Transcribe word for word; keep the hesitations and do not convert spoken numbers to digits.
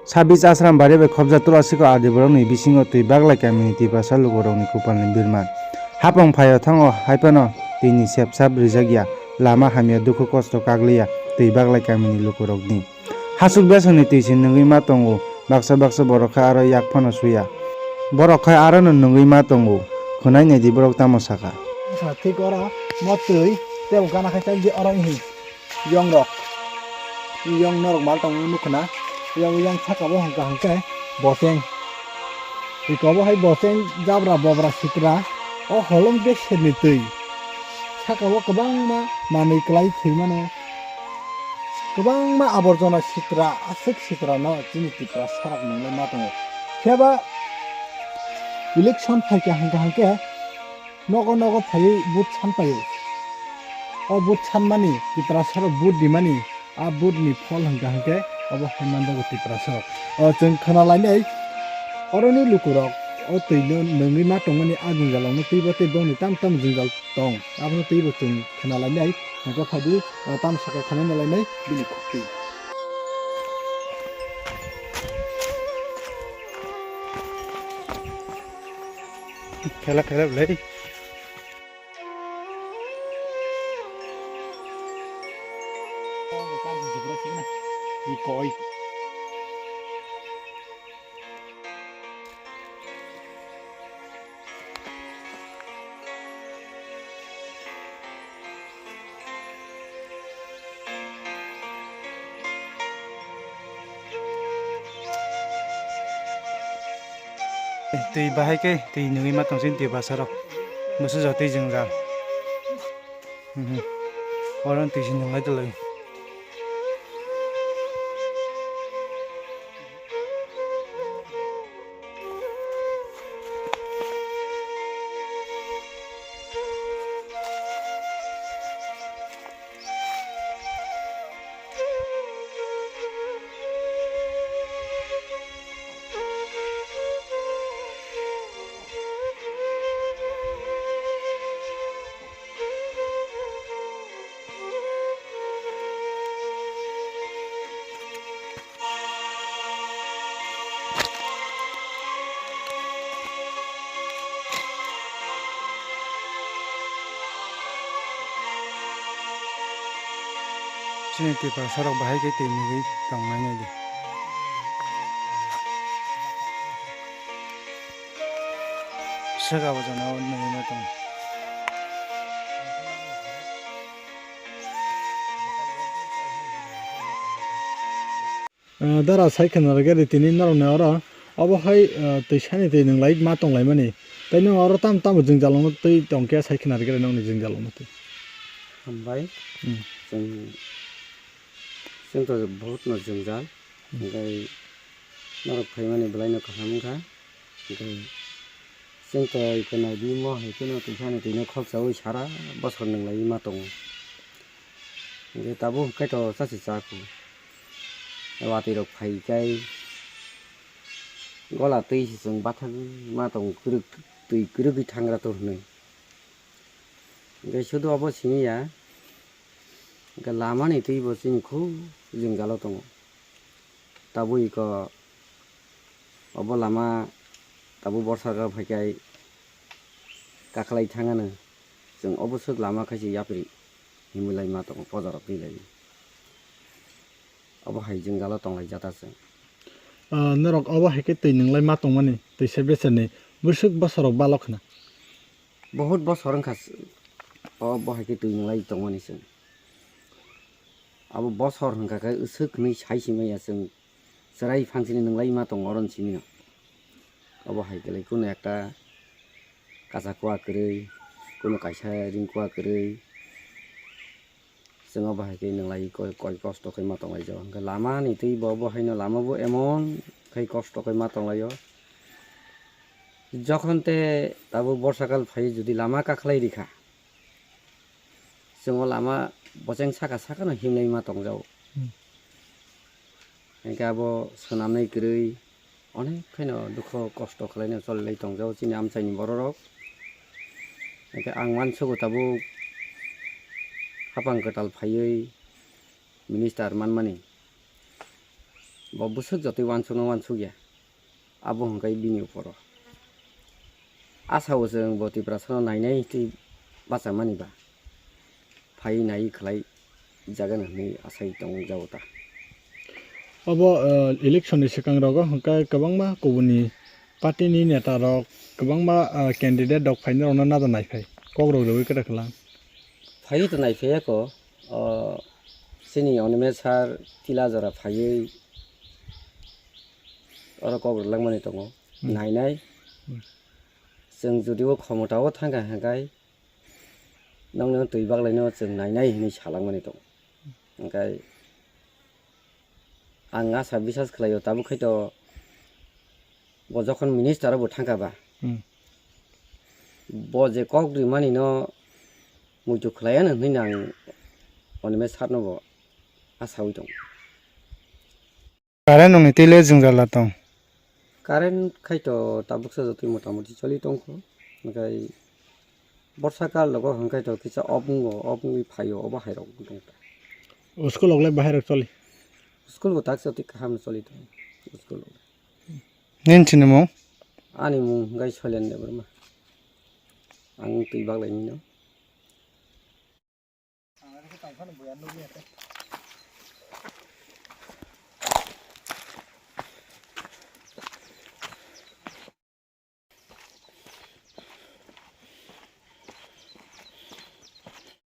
Sabis Asram bari bai khobjak Tulasiko Adi borokni bisingo twi baglai kamini Tiprasa lukurokni kupalni birman. Hapang phaio thango haiphano twini sep sap rijak ya, lama hamya dukhu kosto kagliya twi baglai kamini lukurokni. Hasuk besongni twi se nungwi ma tongo, baksa baksa borok khe aro yak phano suya. Borok khe arono nungwi ma tongo, khwnai naidi borok tamo sakha. Sa thik oro mo twi tebo gana khai chai di oro ihi. Yong rok. Yong norok mal tong nukho na. Yong yang saka bo hangka hangke boseng. Iko bo hai boseng jabra bobra sitra. O holong beser ni twi. Saka bo kwbangma manwi kwlai thwi mano. Kwbangma aborjona sitra, aswk sitra no chini Tripura sarak nunglai ma tongo. Phiya ba election phaikha hangka hangke nogo nogo phaiwi vote san paio. O vote sanmani, Tiprasarok vote rimani, a vote ni phol hwnkha hwnkhe obo hai manjago Tiprasarok. O chwng khwnalainai, oroni lukurok o twino nungwi ma tongmani a jwngjal rokno twibo tei bongni tam tam jwngjal tong, abono twibo chwng khwnalainai. Hwnkhe phadi, o tam sakha khwnai nalainai bini khukti. Khela khela belai. Twi bahai khe twi nungwi ma tong sini Tiprasarok. Bwswk jotwi jwngjal. Mhm. Oro twi se nunglai tonglaio. Chini Tiprasarok bahai khe twi nugwi tongnai nai di. Swk abo jana o nugwi ma tongo. Ah, dara sai khna rwgwi tini norokni oro obo hai, ah, twi sani twi nwnglai ma tonglaimani. Tei nwng oro tam tamo jwngjal wngno twi tongkhe sai khna rwgwi nokni jwngjal wngno twi. Hambai. Hmm. Chwng, chwng to bahut no jwngjal. Hmm. Hwnkhe norok phaimani belai no kaham wngkha. Hwnkhe chwng twi kwnai bini mo hai kheno twi sani twi no khokchaui sara bosor nwnglai ma tongo. Hwnkhe tabuk hwnkhe to chasi cha khu. Watwi rok phai kai gola twi se chwng bathagwi ma tongo, kwrwk twi kwrwgwi thangra to hwnwi. Hwnkhe sudu obo simi ya, hwnkhe lama ni twi bo chini khu jwngjalo tongo. Tabuk iko obo lama tabuk borsa khe phai kai kaklai thangano, chwng obo swk lama khaise yapri himwi lai ma tongo, pojarok twi lai. Obo hai jwngjalo tonglai jata chwng. Ah, norok obo hai khe twi nwnglai ma tongmani, twi se beserni bwswk bosor rok balok khna. Bahut bosor wngkha s-, obo hai khe twi nwnglai tongmani chwng. Abo bosor hwnkha khe swk hwnwi sai simi ya chwng, chwrai phangsini nwnglai ma tongo oro ni simi no. Obo hai khe lai kunu ekta kacha kua kwrwi, kunu kaisa ring kua kwrwi. Chwng obo hai khe nwnglai koi, koi kosto khe ma tonglai jago. Hwnkhe lama ni twi bo, bo haino lama bo emon khai kosto khai ma tonglaio. Jokhon te tabuk borsa kal phai jodi lama kakhlai rikha, chwng o lama bocheng saka saka no himlai ma tongjago. Hmm. Hwnkhe abo swnamnai kwrwi, onek khaino dukho kosto khlaino cholilai tongjago chini amchaini bororok. Hwnkhe ang uansugo tabuk hapang kwtal phaiwi minister manmani. Bo bwswk jotoi uansukno uansukya, abo hwnkhe bini uporo. Asao chwng bo Tiprasano nainai tei bachamani ba phai nai khlai jagano hwnwi asai tongjago ta. Obo, eh, election ni swkang rogo hwnkhe kwbangma kubuni party ni neta rok kwbangma, eh, candidate rok phaina rokno nada naiphai kok rok rwui kwtal kwlang. Phai to naiphai ko, o, chini Onime sir Tila jora phaiwi oro kok rwlangmani tongo. Hmm. Nainai. Hmm. Chwng jodi o khomota o thangkha hwnkhe nokni twi baklaino chwng nainai hinwi salangmani tongo. Hwnkhe ang asa bisas khlaio, tabuk khai to bo jokhon minister o bo thangkha ba, hmm, bo je kok rimani no muitu khlaiya no hinwi ang Onime sir no bo asawi tongo. Current nungni twi le jwngjal da tong? Current khai to tabuksa jotoi motamoti choli tongkho. Hwnkhe borsa kal logo hwnkhe to kisa off wngo, off wngwi phaio, obo hai rok wng tong. O school rok le bahai rok choli? School bo tak jotoi kaham choli tong school rok. Nini chini mung? Ani mung hwnkhe Soilen Debbarma. Ang twi baklaini no.